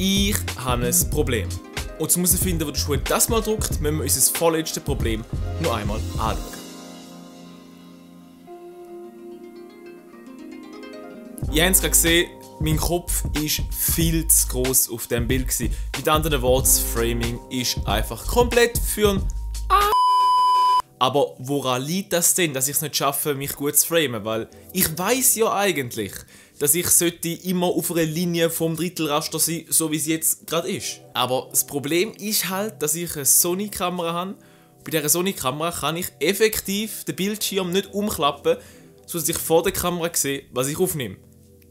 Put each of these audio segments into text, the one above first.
Ich habe ein Problem. Und um herauszufinden, wo der Schuh das mal drückt, müssen wir unser vorletztes Problem noch einmal anschauen. Ihr habt es gerade gesehen, mein Kopf war viel zu gross auf diesem Bild. Mit anderen Worten, das Framing ist einfach komplett für ein Aber woran liegt das denn, dass ich es nicht schaffe, mich gut zu framen? Weil ich weiss ja eigentlich, dass ich immer auf einer Linie vom Drittelraster sein sollte, so wie es jetzt gerade ist. Aber das Problem ist halt, dass ich eine Sony-Kamera habe. Bei dieser Sony-Kamera kann ich effektiv den Bildschirm nicht umklappen, sodass ich vor der Kamera sehe, was ich aufnehme.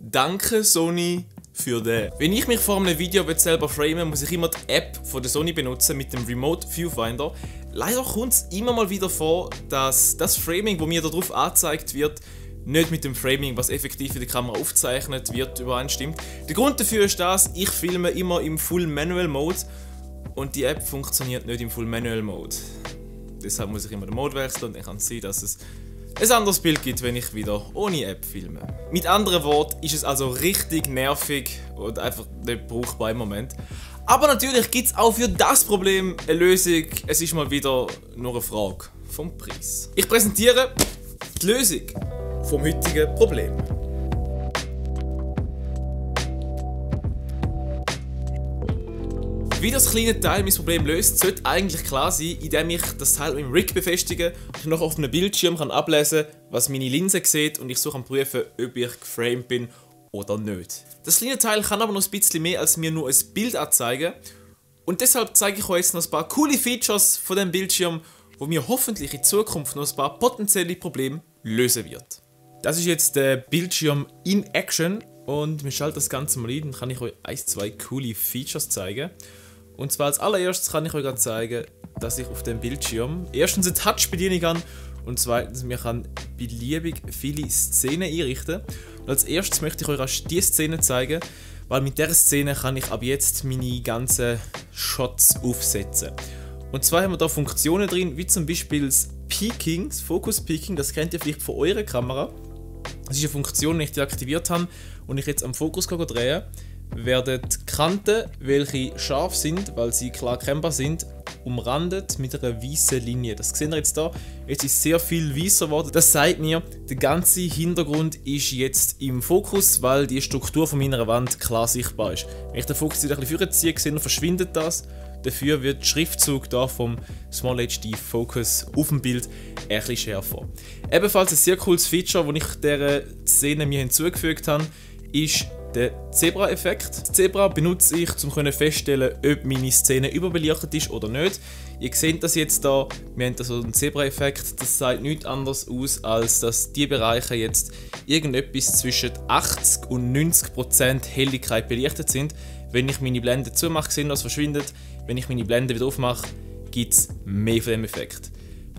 Danke Sony für das. Wenn ich mich vor einem Video selber framen, muss ich immer die App von der Sony benutzen mit dem Remote Viewfinder. Leider kommt es immer mal wieder vor, dass das Framing, das mir darauf angezeigt wird, nicht mit dem Framing, was effektiv in der Kamera aufgezeichnet wird, übereinstimmt. Der Grund dafür ist das, ich filme immer im Full Manual Mode und die App funktioniert nicht im Full Manual Mode. Deshalb muss ich immer den Mode wechseln und dann kann es sein, dass es ein anderes Bild gibt, wenn ich wieder ohne App filme. Mit anderen Worten ist es also richtig nervig und einfach nicht brauchbar im Moment. Aber natürlich gibt es auch für das Problem eine Lösung. Es ist mal wieder nur eine Frage vom Preis. Ich präsentiere die Lösung vom heutigen Problem. Wie das kleine Teil mein Problem löst, sollte eigentlich klar sein, indem ich das Teil mit dem Rig befestige und noch auf einem Bildschirm kann ablesen kann, was meine Linse sieht und ich so kann prüfen, ob ich geframed bin oder nicht. Das kleine Teil kann aber noch ein bisschen mehr als mir nur ein Bild anzeigen und deshalb zeige ich euch jetzt noch ein paar coole Features von dem Bildschirm, wo mir hoffentlich in Zukunft noch ein paar potenzielle Probleme lösen wird. Das ist jetzt der Bildschirm in Action und wir schalten das Ganze mal ein, dann kann ich euch zwei coole Features zeigen. Und zwar als allererstes kann ich euch zeigen, dass ich auf dem Bildschirm erstens eine Touch-Bedienung habe und zweitens mir kann beliebig viele Szenen einrichten. Und als erstes möchte ich euch diese Szene zeigen, weil mit dieser Szene kann ich ab jetzt meine ganzen Shots aufsetzen. Und zwar haben wir da Funktionen drin, wie zum Beispiel das Peaking, das Focus Peaking, das kennt ihr vielleicht von eurer Kamera. Das ist eine Funktion, die ich deaktiviert habe und ich jetzt am Fokus drehe, werden die Kanten, welche scharf sind, weil sie klar erkennbar sind, umrandet mit einer weißen Linie. Das seht ihr jetzt hier. Jetzt ist sehr viel weißer geworden. Das zeigt mir, der ganze Hintergrund ist jetzt im Fokus, weil die Struktur von meiner Wand klar sichtbar ist. Wenn ich den Fokus wieder ein bisschen vorziehe, seht ihr, verschwindet das. Dafür wird der Schriftzug da vom Small HD Focus auf dem Bild ein bisschen schärfer. Ebenfalls ein sehr cooles Feature, das ich dieser Szene mir hinzugefügt habe, ist der Zebra-Effekt. Das Zebra benutze ich, um festzustellen, ob meine Szene überbelichtet ist oder nicht. Ihr seht das jetzt hier, wir haben also einen Zebra-Effekt, das sieht nichts anderes aus, als dass die Bereiche jetzt irgendetwas zwischen 80 und 90% Helligkeit belichtet sind. Wenn ich meine Blende zumache, seht ihr, das verschwindet. Wenn ich meine Blende wieder aufmache, gibt es mehr von dem Effekt.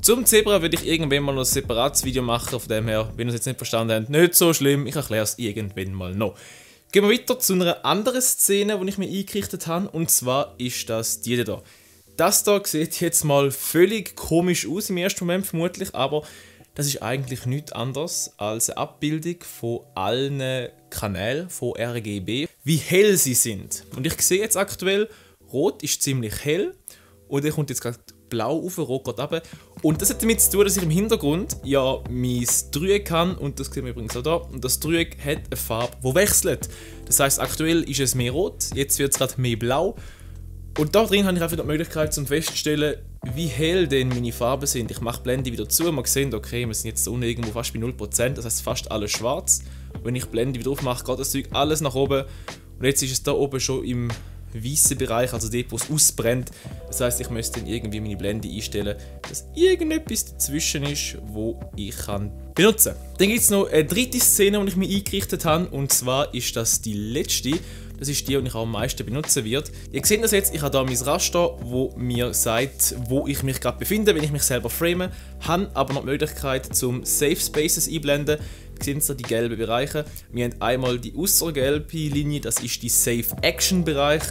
Zum Zebra würde ich irgendwann mal noch ein separates Video machen, von dem her, wenn ihr es jetzt nicht verstanden habt, nicht so schlimm, ich erkläre es irgendwann mal noch. Gehen wir weiter zu einer anderen Szene, die ich mir eingerichtet habe, und zwar ist das die hier. Das hier sieht jetzt mal völlig komisch aus im ersten Moment vermutlich, aber das ist eigentlich nichts anderes als eine Abbildung von allen Kanälen von RGB, wie hell sie sind. Und ich sehe jetzt aktuell, rot ist ziemlich hell und dann kommt jetzt gerade blau auf, rot geht runter. Und das hat damit zu tun, dass ich im Hintergrund ja mein Dreieck habe, und das sehen wir übrigens auch da, und das Dreieck hat eine Farbe, die wechselt. Das heisst, aktuell ist es mehr rot, jetzt wird es gerade mehr blau. Und da drin habe ich einfach die Möglichkeit, um festzustellen, wie hell denn meine Farben sind. Ich mache die Blende wieder zu und man sieht, okay, wir sind jetzt unten irgendwo fast bei 0%, das heisst fast alles schwarz. Wenn ich die Blende wieder aufmache, geht das Zeug alles nach oben. Und jetzt ist es da oben schon im weißen Bereich, also dort, wo es ausbrennt. Das heisst, ich müsste dann irgendwie meine Blende einstellen, dass irgendetwas dazwischen ist, wo ich kann benutzen kann. Dann gibt es noch eine dritte Szene, die ich mir eingerichtet habe, und zwar ist das die letzte. Das ist die, die ich auch am meisten benutzen werde. Ihr seht das jetzt, ich habe hier mein Raster, wo mir sagt, wo ich mich gerade befinde, wenn ich mich selber frame. Habe aber noch die Möglichkeit zum Safe Spaces einblenden. Ihr seht die gelben Bereiche. Wir haben einmal die außergelbe Linie, das ist die Safe Action Bereich.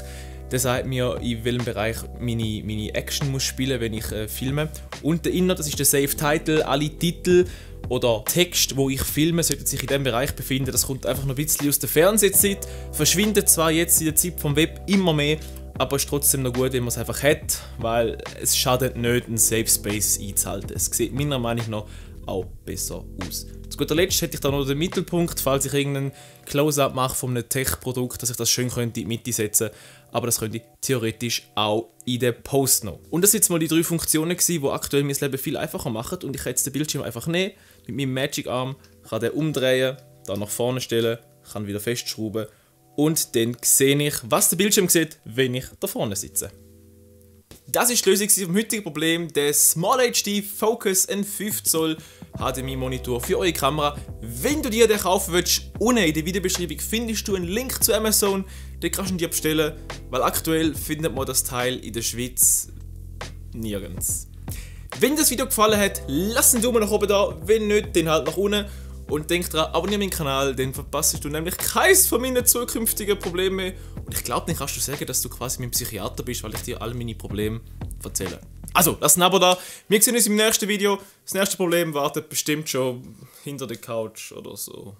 Der sagt mir, in welchem Bereich meine Action muss spielen, wenn ich filme. Und der Inner, das ist der Safe Title, alle Titel, oder Text, wo ich filme, sollten sich in diesem Bereich befinden. Das kommt einfach noch ein bisschen aus der Fernsehzeit, verschwindet zwar jetzt in der Zeit vom Web immer mehr, aber ist trotzdem noch gut, wenn man es einfach hat, weil es schadet nicht, einen Safe Space einzuhalten. Es sieht meiner Meinung nach auch besser aus. Zu guter Letzt hätte ich da noch den Mittelpunkt, falls ich irgendeinen Close-Up mache von einem Tech-Produkt, dass ich das schön könnte in die Mitte setzen, aber das könnte ich theoretisch auch in den Post noch. Und das sind jetzt mal die 3 Funktionen gewesen, die aktuell mein Leben viel einfacher machen, und ich kann jetzt den Bildschirm einfach nehmen, mit meinem Magic Arm, kann den umdrehen, dann nach vorne stellen, kann wieder festschrauben und dann sehe ich, was der Bildschirm sieht, wenn ich da vorne sitze. Das ist die Lösung vom heutigen Problem, der Small HD Focus N5 Zoll HDMI Monitor für eure Kamera. Wenn du dir den kaufen willst, unten in der Videobeschreibung findest du einen Link zu Amazon, den kannst du dir bestellen, weil aktuell findet man das Teil in der Schweiz nirgends. Wenn dir das Video gefallen hat, lass einen Daumen nach oben da, wenn nicht, dann halt nach unten. Und denk dran, abonniere meinen Kanal, dann verpasst du nämlich keins von meinen zukünftigen Problemen mehr. Und ich glaube, dann kannst du sagen, dass du quasi mein Psychiater bist, weil ich dir all meine Probleme erzähle. Also, lass ein Abo da. Wir sehen uns im nächsten Video. Das nächste Problem wartet bestimmt schon hinter der Couch oder so.